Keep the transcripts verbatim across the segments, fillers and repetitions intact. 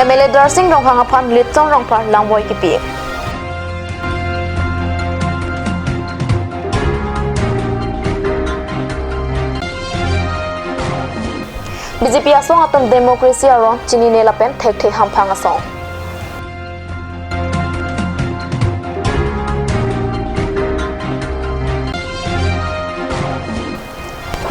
M L A Darsing Ronghang aphan Litson Rongphar lamvoi kipi. B J P asong atum democracy aron chinine lapen thekthe hamphang asong.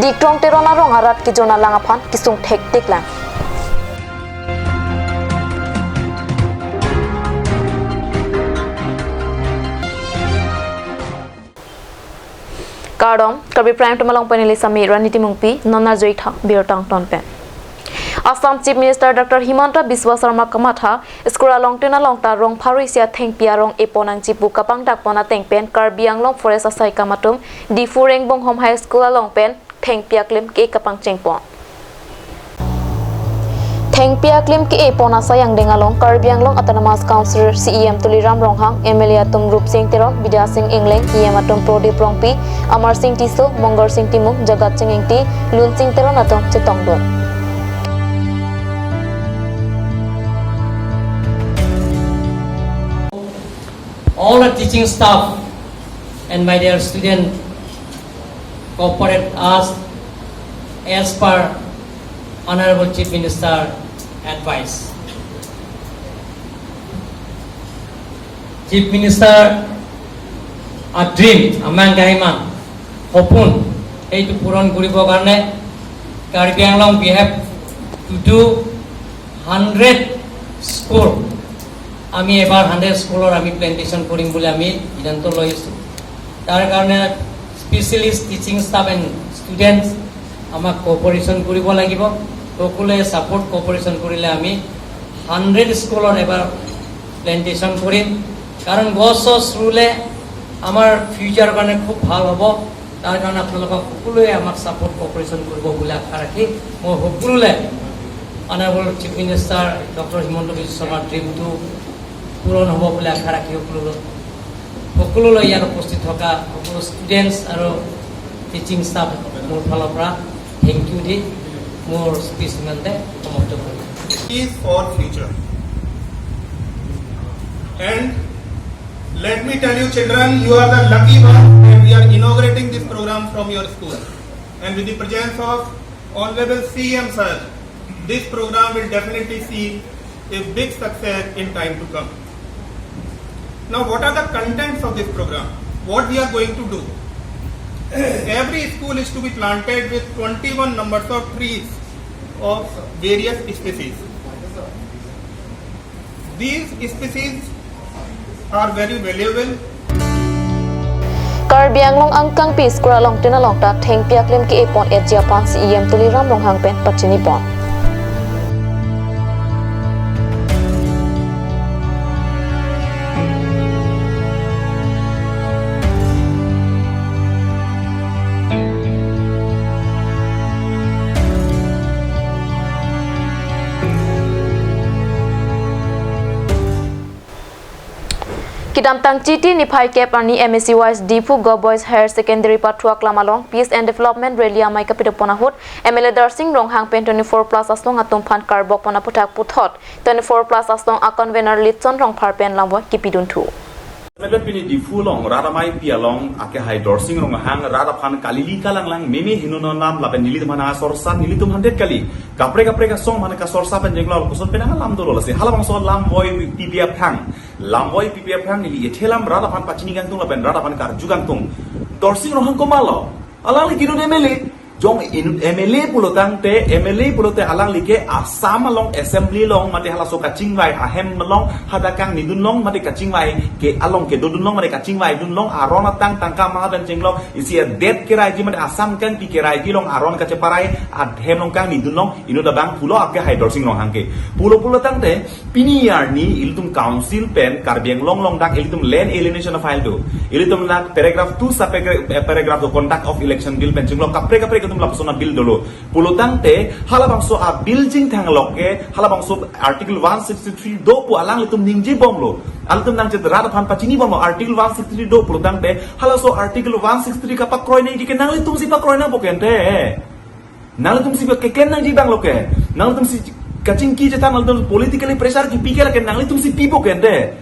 Dikrong Teron arong arat kejun alang aphan kesung thektik lang. Kardom, Karbi Prime Time along pen neli Sami Rani Timungpi, non arjuitha birta angton pen. Assam Chief Minister Doctor Himanta Biswa Sarma kamatha, school alongtin along ta rong pharo isi athengpi arong epon nangji pu kapangdak pon ateng pen Karbi Anglong Forest asaikam atum Diphu Rengbonghom High School along pen thengpi aklim ke kapangcheng pon. Thengpi aklim ke-e pon asai angdeng along Karbi Anglong Autonomous Council C E M Tuliram Ronghang, M L A atum Rupsing Teron, Bidya Sing Engleng, E M atum Prodip Rongpi, Amar Sing Tisso, Mongar Sing Timung, Jagat Sing Engti, Lunsing Teron atum chetongdun. All the teaching staff and my dear student, cooperate us as per Honorable Chief Minister advice. Chief Minister a dream, amang kahiman, hopun, এইটো পূৰণ কৰিবৰ কাৰণে Karbi Anglong we have to do hundred school. আমি এবাৰ হাণ্ড্ৰেড স্কুলৰ আমি প্লেণ্টেশ্যন কৰিম বুলি আমি সিদ্ধান্ত লৈছোঁ। তাৰ কাৰণে specialist teaching staff and students আমাক কোঅপাৰেশ্যন কৰিব লাগিব। সকলোৱে ছাপোৰ্ট কোঅপাৰেশ্যন কৰিলে আমি হাণ্ড্ৰেড স্কুলৰ এবাৰ প্লেণ্টেশ্যন কৰিম। কাৰণ গছ চছ ৰুলে আমাৰ ফিউচাৰৰ কাৰণে খুব ভাল হ'ব। তাৰ কাৰণে আপোনালোকক সকলোৱে আমাক ছাপোৰ্ট কোঅপাৰেশ্যন কৰিব বুলি আশা ৰাখি মই সকলোলৈ honourable chief minister doctor Himanta বিশ্ব শৰ্মাৰ ড্ৰিমটো পূৰণ হ'ব বুলি আশা ৰাখি সকলোলৈ সকলোলৈ ইয়াত উপস্থিত থকা সকলো ষ্টুডেণ্টছ আৰু টিচিং ষ্টাফ মোৰ ফালৰ পৰা থেংক ইউ দি মোৰ স্পীচ ইমানতে সমাপ্ত কৰিম। Is for future. And let me tell you, children, you are the lucky one that we are inaugurating this program from your school. And with the presence of Honorable C M sir, this program will definitely see a big success in time to come. Now, what are the contents of this program? What we are going to do? Every school is to be planted with twenty-one numbers of trees of various species. These species are very valuable. Karbi Anglong angkangpi school alongtin along ta thengpi aklim ke-e pon etji aphan C E M Tuliram Ronghang pen pachini pon. Kedamtang Chiti niphai kep arni M A C wise Diphu Govt Boys Higher Secondary pathu aklam along Peace and Development Rally amei kapidopon ahut M L A Darsing Ronghang pen twenty-four plus asong atum aphan karbok pon aputhak puthot twenty-four plus asong a convener Litson Rongphar pen lamvoi kipidunthu. Mete pini Diphu along rat ameipi along ake hai Darsing Ronghang rat aphan kalili kalanglang meme hinu non lam lapen nelitum aphan sorsa nelitum handet kali. Kaprek kaprek asong aphan kasorsa pen jenglo kusot pen alam dolo lasi halabangso lamvoi pipi aphrang. Lamvoi pipi aphrang neli ethe lam rat aphan pachini kangtung lapen rat aphan karju kangtung. Darsing Ronghang komatlo? Alangli inut M L A. Jong inut M L A pulo tangte, M L A pulote alangli ke Assam along assembly along mate halaso kachingvai ahem along hadak kangnidun long mate kachingvai ke along kedodun long mate kachingvaidun long aron atang tangka maha pen chenglok isi adet keraiji mate Assam kangpi keraiji along aron kacheparai ahem along kangnidun long inut abang pulo ake hai Darsing Ronghang ke. Pulo pulo tangte pini arni ilitum council pen Karbi Anglong along dak ilitum land alienation a file do. Ilitum dak paragraph two sub paragraph, eh, paragraph do conduct of election bill pen chenglok kaprek kaprek ilitum lapuson a bill dolo. Pulo tangte halabangso a bill chingthang lok ke halabangso article one sixty-three do pu alanglitum ningje bomlo. Alitum nangchet rat aphan pachini bomlo article one sixty-three do pulo tangte halaso article one sixty-three kapakroi nangji ke nanglitum si pakroi nangpo kente. Nanglitum si keklen nangji abang lo ke. Nanglitum si Kachingki chethan, nanglitum politically pressure kipi ke lake nanglitum si pipo kente.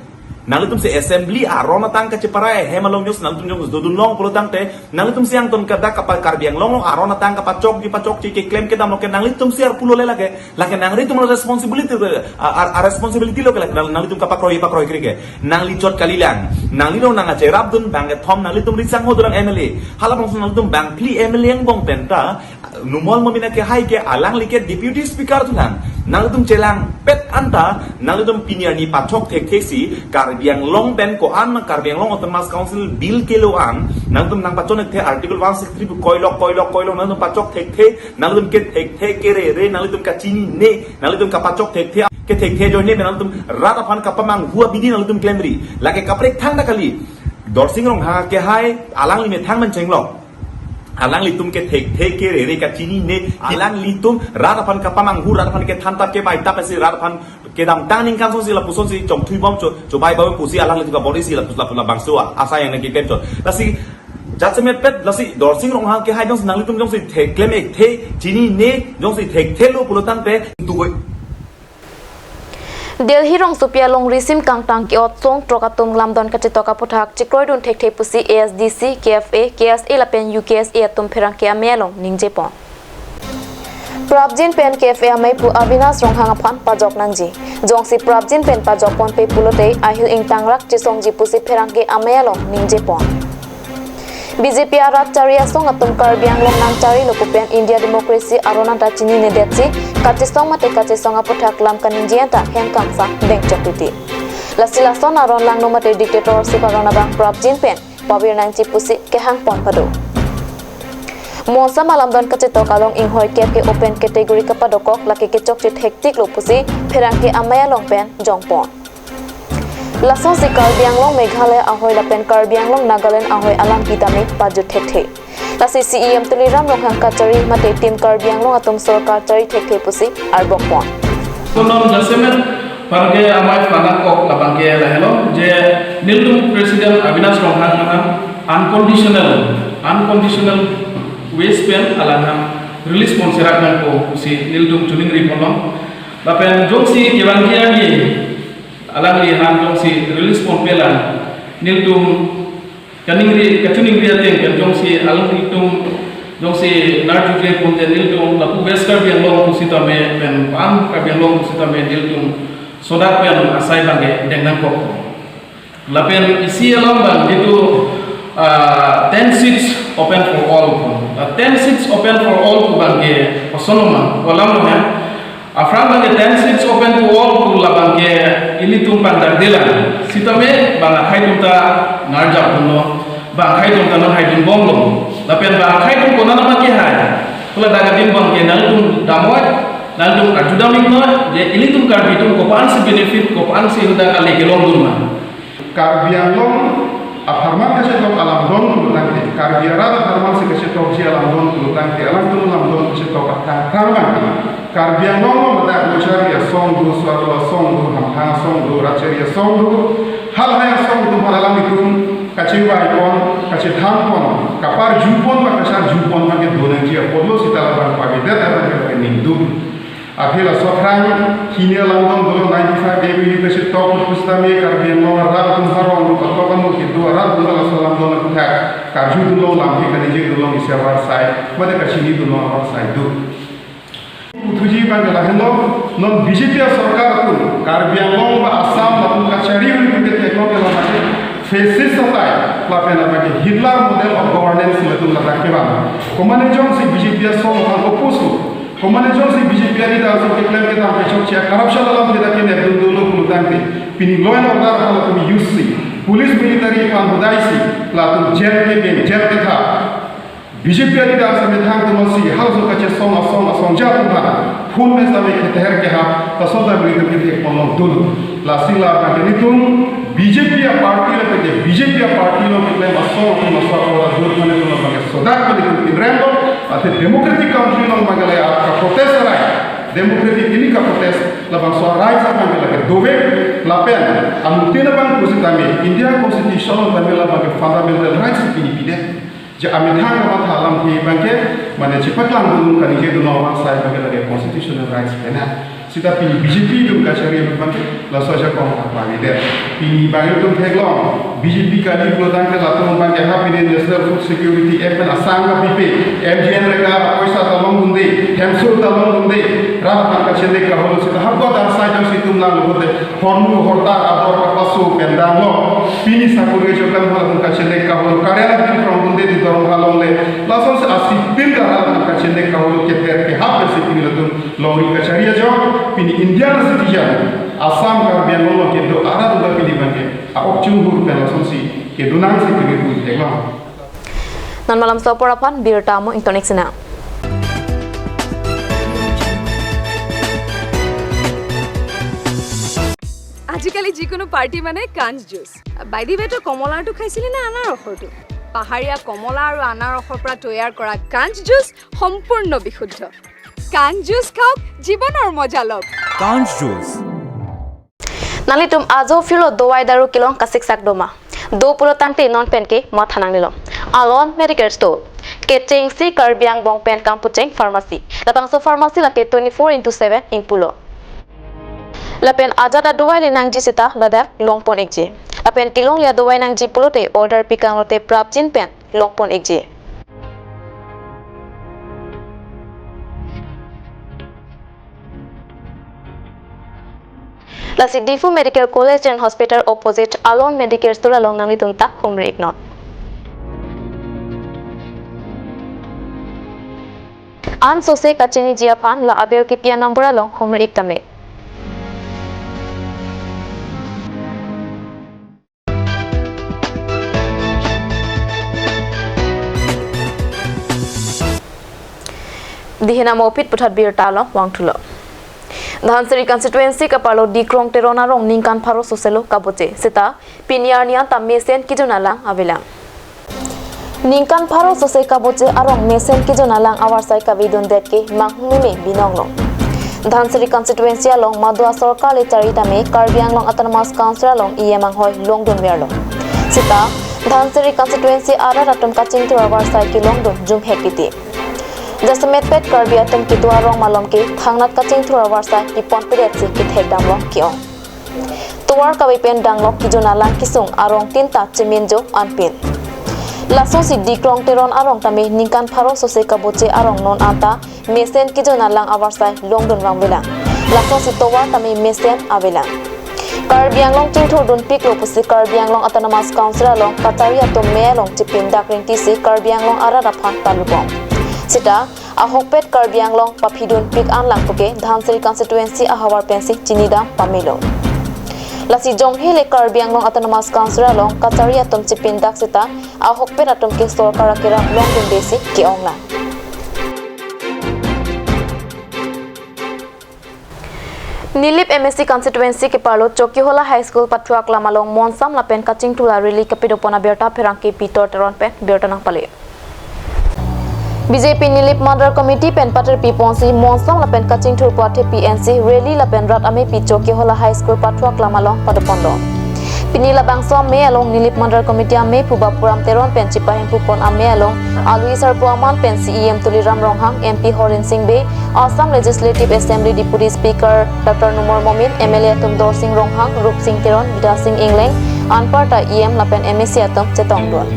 Nanglitum si assembly aron atang kacheparai ahem along jongsi nanglitum jongsi dodun long pulo tangte, nanglitum si angton kadak kapa Karbi Anglong along aron atang kapachokji pachokche keklem kedam lo ke nanglitum si arpu lo le lake, lake nanglitum responsibility, a, a, a responsibility lo ke lake nang-, nanglitum kapakroi pakroi kri ke. Nangli chot kalilang. Nangli lo nang acherap dun bang kethom nanglitum risang ho dolang M L A. Halabangso nanglitum bangphli M L A angbong penta, Numal Momin akehai ke alangli ke Deputy Speaker thulang. Nanglitum chelangpet anta, nanglitum pini arni pachok thekthe si, Karbi Anglong pen ko-an, Karbi Anglong Autonomous Council Bill kelo an, nanglitum nangpachon thekthe Article one sixty-three pu koilok, koilok, koilok, nanglitum pachok thekthe, nanglitum kethekthe kerere, nanglitum kachinine, nanglitum kapachok thekthe, kethekthe ajoine, nanglitum rat aphan kapamanghu abidi nanglitum klemri. Lake kaprek thangta kali. Dorsing Ronghang akehai, alangli methang manchenglok. Alanglitum kethekthe kerere kachinine, alanglitum rat aphan kapamanghu, rat aphan kethan tap kebai tap si, rat aphan kedamtang ningkan asonsi lapuson si chongthui bom cho, chobai bom pusi alanglitum kabor-i si lapu, lapu labangso asai yang nangkeklemchot. Lasi jasemet pet, lasi Dorsing Ronghang akehai jongsi nanglitum jongsi thek klem ekthe, chinine, jongsi thekthe lo pulo tangte, tugoi. Delhi rongsopi alongri sim kangtang ke-ot song trok atum lamdon kachetok aputhak chekroidun thekthe pusi A S D C, K F A, K S A lapen U K S A atum pherangke amei along ningjepon. Prabjin pen K F A amei pu Avinash Ronghang aphan pajok nangji. Jongsi prabjin pen pajokponpe pulote ahil ingtangrak chesongji pusi pherangke amei along ningjepon. B J P arat chari asong atum Karbi Anglong nangcharilo pu pen India democracy aron anta chininedetsi, kachesong mate kachesong aputhak lam kaningje anta hem kangsam bengchok titi. Lasi lason aron langno mate dictatorship aron abang prapjin pen pavir nangji pusi kehangpon pado. Monsam alamdon kachetok along inghoi kep ke open category kapadokok lake kechokche thektiklo pusi pherangke amei along pen jongpon. Lasonsi Karbi Anglong Meghalaya ahoi lapen Karbi Anglong Nagaland ahoi alam kitame pajut thekthe. Lasi C E M Tuliram Ronghang kachari mate Team Karbi Anglong atum sorkar chari thekthe pusi arbokpon. Konon jasemet pherangke amei phanangkok labangke lahelo je nelitum President Avinash Ronghang aphan unconditional, unconditional ways pen alangham release ponserak nangpo si nelitum choningri ponlong. Lapen jongsi kevang kiagi alangli aphan jongsi release ponpelang, nelitum kaningri, kachoningri ateng pen jongsi alanglitum jongsi narju klemponte nelitum lapu West Karbi Anglong pusitame pen pan Karbi Anglong pusitame nelitum sodak pen asai abangke deng nangkok. Lapen isi alam abang jitu, ah, ten seats open for all pu. Ah, ten seats open for all pu abangke kosonma, ko alam lo he. Aphrang abangke ten seats open to all pu labangke ilitum pangdakdelang. Sitame bang akhei atum ta ngarjap dunlo, bang akhei atum ta nanghaidun bomlo. Lapen bang akhei atum konat ma kehai, pu ladak adim abangke nangtum damnoi, nangtum arjudam iknoi, je ilitum Karbi atum kopansi benefit, kopansi hadak ale kelongdun ma. Karbi Anglong apharman kachetok alamdon pulo tangte, Karbi arat apharman si kachetokji alamdon pulo tangte, alangtum alamdon kachetok athang athang abang. Karbi Anglong lo mate Muchari asong do, Swarlo asong do, Hamphang asong do, Ratchari asong do, halahai asong do, halalang itum kachevaipon, kachethanpon, kaparjupon, ba kacharjupon abangke do nangji apotlo seta labang pavidet abangke ningduk. Aphi laso aphrang hini alamdon dolo ninety-five A B U kachetok pusitame Karbi Anglong arat atum harong atum atok anung kedo arat atum laso alamdon aputhak karjudunlong lamthe kaningjedunlong isi avarsai mate kachinidunlong avarsai do. Puthuji abangke lahenlo, non B J P asorkar atum Karbi Anglong ba Assam latum kachari uri pute theklong ke lamthe fascist style lapen abangke Hitler model of governance latum ladak kevang. Komane jongsi B J P asong aphan oppose lo. Komane jongsi B J P ari da asong keklem kedam kechokche corruption alam kita kenep dun dolo pulo tangte. Pini law and order aphan latum use si, police military aphan hodai si, latum jet keben, jet ketha. B J P ari da asong methang atum si, halaso kachesong asong asongja atum aphan phone me same ketheher keha, lason ta beri atum kethek ponlong dolo. Lasi labangke nelitum B J P aparty lapen ke B J P aparty along keklem asong atum asong apor adur mane atum abangke sodak mane atum tinrem lo, athe democratic country along abangke la kaprotest arai, democratic ili kaprotest labangso arai sa abangke lake dove, lapen anuttin abang pusitame India Constitution along tame labangke fundamental rights pini pide. Je amethang kamatha alamthe abangke mane chepaklang dun kaningjedunlong avarsai abangke lake constitutional rights pena. Seta pini B J P atum kachari atum abangke laso ajakong abang ide. Pini abang itum theklong B J P kali pulotangte latum abangke ha pini National Food Security Act pen asam kapipe, M G N rega poisa ta longdunde, hemso ta longdunde, rat aphan kachele kaholo seta hapua ta sai jongsi itum lang lote hormu horta ador kapaso pen damlo. Pini sakuri jokam halatum kachele kaholo karela bin prong dunde di dorong halongle. Lasonsi asipin ta rat aphan kachele kaholo keter kehap si pini latum longri kachari ajok, pini Indian citizen, Assam Karbi Anglong along kedo arat abang pini abangke a-ok chunghur pen lasonsi kedo nangsi pini pun theklong. Non malam sopor aphan birta mo ingtonik sina. আজিকালি যিকোনো পাৰ্টি মানে কাঞ্চ জুচ। বাইদিৱে, তই কমলাৰটো খাইছিলি নে আনাৰসৰটো? পাহাৰীয়া কমলা আৰু আনাৰসৰ পৰা তৈয়াৰ কৰা কাঞ্চ জুচ সম্পূৰ্ণ বিশুদ্ধ। কাঞ্চ জুচ খাওক, জীৱনৰ মজা লওক। Kanj Juice. Nanglitum ajo phirlo dovai daru kelong kasiksak doma. Do pulotangte non penke matha nangnelo. Alon Medical Store. Kechengsi Karbi Anglong pen kampacheng pharmacy. Labangso pharmacy lake twenty-four into seven ingpulo. Lapen ajat adovai le nangji seta ladak longpon ikji. Lapen kelong ya dovai nangji pulote order pikang lote prapjin pen longpon ikji. Lasi Diphu Medical College and Hospital opposite Alon Medical Store along nanglitum ta humri iknon. Ansose kachiniji aphan la aber kipi a-number along humri ik tame. Dihina mopit puthat birta along vangthulo. Dhansiri constituency kaparlo Dikrong Teron arong ningkan pharo soselo kaboche seta pini arni anta mesen kejun alang avelang. Ningkan pharo sose kaboche arong mesen kejun alang avarsai kavedundet ke manghumeme binonglo. Dhansiri constituency along madua sorkar le chari tame Karbi Anglong Autonomous Council along E M anghoi longdunverlo. Seta Dhansiri constituency arat atum kachingthur avarsai kelongdun jumhek titi. Jasemetpet Karbi atum kedo arong malom ke thangnat kachingthur avarsai keponpedetsi kethekdamlo ke-ong. Tovar kave pen danglok kejun alang kesung arong tinta chemenjo anpin. Lasonsi Dikrong Teron arong tame ningkan pharo sose kaboche arong non anta mesen kejun alang avarsai longdun vangvelang. Lasonsi tovar tame mesen avelang. Karbi Anglong chingthurdunpiklo pusi Karbi Anglong Autonomous Council along kachari atum me along chipindak ringtisi Karbi Anglong arat aphan palubom. Seta ahokpet Karbi Anglong paphidunpik anlang puke Dhansiri constituency ahavar pensi chinidam pamelo. Lasi jonghe le Karbi Anglong Autonomous Council along kachari atum chipindak seta ahokpet atum ke sorkar akerap longdundesi ke-onglang. Nilip M A C constituency keparlo Chokihola High School pathuak lam along monsam lapen kachingthur a-rally kapidopon abirta pherangke Peter Teron pen birta nangpale. B J P Nilip Mandal Committee pen patirpiponsi monsam lapen kachingthur pu athepi ensi rally lapen rat amepi Chokihola High School pathuak lam along padoponlo. Pini labangso ame along Nilip Mandal Committee ame pu Bapuram Teron pen chipahempupon ame along alui sarpo aman pen C E M Tuliram Ronghang, M P Horen Sing Bey, Assam Legislative Assembly Deputy Speaker Doctor Numal Momin, M L A atum Dorsing Ronghang, Rupsing Teron, Bidya Sing Engleng, anparta E M lapen M A C atum chetongdun.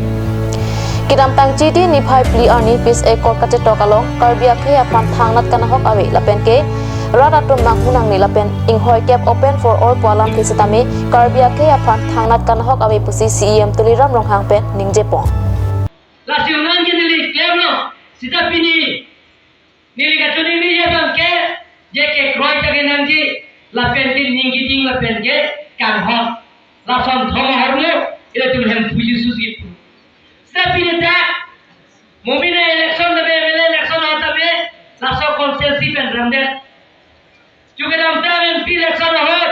Kedamtang Chiti niphai phli arni peace accord kachetok along Karbi akhei aphan thangnat kanahok ave lapen ke rat atum nanghu nangne lapen inghoi kep open for all pu alamthe setame Karbi akhei aphan thangnat kanahok ave pusi C E M Tuliram Ronghang pen ningjepon. Lasi unang ke neli klemlo, seta pini neli kachoningri abangke, je kekroi ta kenangji, lapen ke ning keding lapen ke kanghon. Lason thom ahormu, ilitum hem puji susi. Seta pini ta, Momin election tame, M L A election ahut tame, laso constituency pen remdet. Chu kedamtang M P election ahut,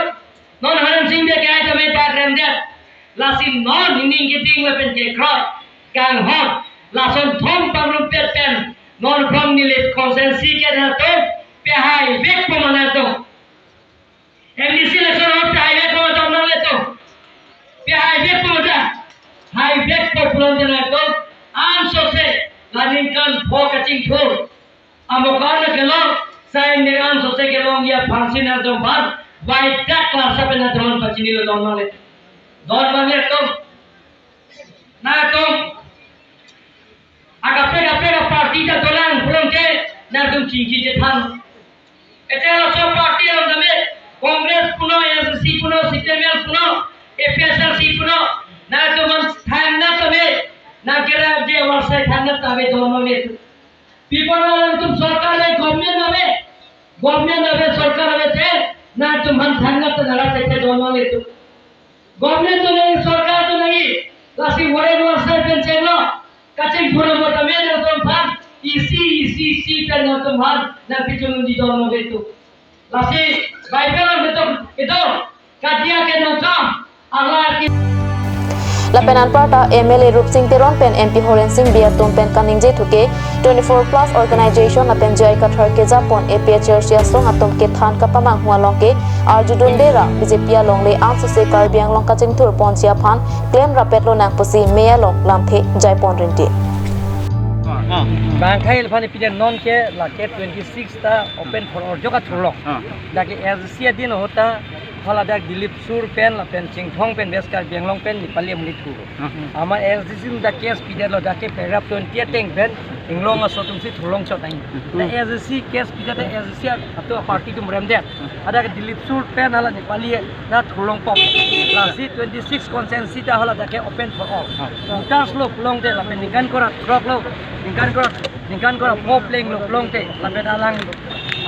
non Horen Sing Bey ke-ai tame dak remdet. Lasi non ning keding lapen kekroi, kanghon, lason thom pangrumpet pen, non from Nilip constituency kedo atum, pehai vekpo ma nangtum. M D C election ahut pehai vekpo ma nangtum nanglitum. Pehai vekpo ma ta. Hai vekpo pulote nangtum. Ansose la ningkan pho kachingthur. Amokan kelong. Sai ne an sose kelongji aphansi nangtumphan, bai dak klasa pen nangtumphan pachinilo don male. Don male atum. Nangtum. Akaprek kaprek aparty ta dolang pulote nangtum chingki chethan. Ete laso aparty along tame Congress puno, A S D C puno, C P I M L puno, A P H L C puno, nangtumphan thangnat tame, nangkerap je warsai thangnat tame don male. Pi apot nangtum sorkar le government ave, government ave, sorkar ave te, nangtumphan thangnat ta nara te te don male atum. Government do nangji, sorkar do nangji, lasi warren warsai pen chenglo, kachingthur mo tame nangtumphan, isi, isi, isi pen nangtumphan, nangpichun unji don male atum. Lasi Bible along ketok, ketok, kadia ke nangkam, ala ke. Lapen anparta M L A Rupsing Teron pen M P Horen Sing Bey atum pen kaningje thuke twenty-four plus organization lapen J I Kathar kejapon A P H L C asong atum kethan kapamanghu along ke arjudunde ra B J P alongle ansose Karbi Anglong kachingthur ponji aphan klem rapetlo nang pusi mei along lamthe jaipon rinti. Bang khai ilphan ipine non ke lake twenty-six ta open for all joka thurlong. Ah. Dak ke A S D C adin ahut ta hala dak Dilip Sur pen lapen Chinthong pen West Karbi Anglong pen Nepali amonit thur. Ah. Amat A S D C dak case pidetlo, dak ke paragraph twenty ateng pen inglong aso atumsi thurlong chot nangji. Hmm. Dak A S D C case pidet, A S D C atum party atum remdet. Hadak Dilip Sur pen hala Nepali ta thurlongpo. Lasi twenty-six constituency ta hala dak ke open for all. Ah. Voters lo pulote lapen ningkan kora throk lo, ningkan kora, ningkan kora pho pleng lo pulote lapen alang,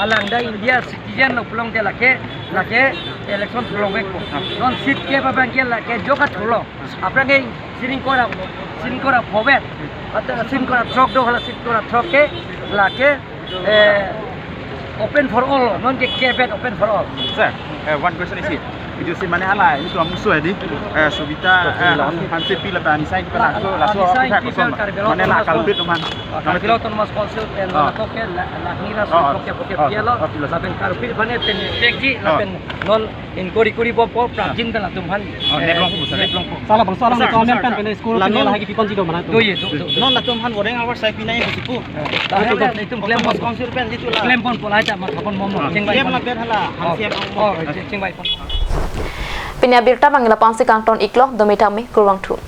alang dak India citizen lo pulote lake, lake election thurlongvekpo. Ah. Non seat kep abang ke lake joka thurlong. Aphrang ke sini kora, sini kora phovet. Atau sini kora throk do, hala sini kora throk ke lake, eh, open for all, non ke kepvet, open for all. Sir, eh, one question is here. Itu si mane hala, itu amusu edi, eh, Subita, eh, Hanse Pi lapen Anisai Pi la, laso, laso, Anisai Pi laso, kan Karbi Anglong mane la Autonomous culprit Council. Teman. Ah, Karbi Anglong Autonomous Council pen, oh, la ko ke la, la nira, oh, so ke, ke, oh, pialo, oh, pialo. Lapen culprit mane pen tekji, oh, lapen non inquiry kuri bo po prajin pen latum aphan. Oh, eh, neplong po, sir, neplong po. Sala bangso alang, sir, comment sir, pen sir, pen school la pen non, lahai kepipon jido mana tu. Do ye, do, do, do. Non latum aphan warrant awas sai pinai besi po. Eh, latum, latum klem pon. Autonomous Council pen jitu la. Klem pon po lahai ta ma thapon mom. Ah, chengbai pon. Siap la ber hala, oh, siap ang. Oh, chengbai pon. Pini abirta abang la-ansi kangton iklo, dome thame, kurvangthu.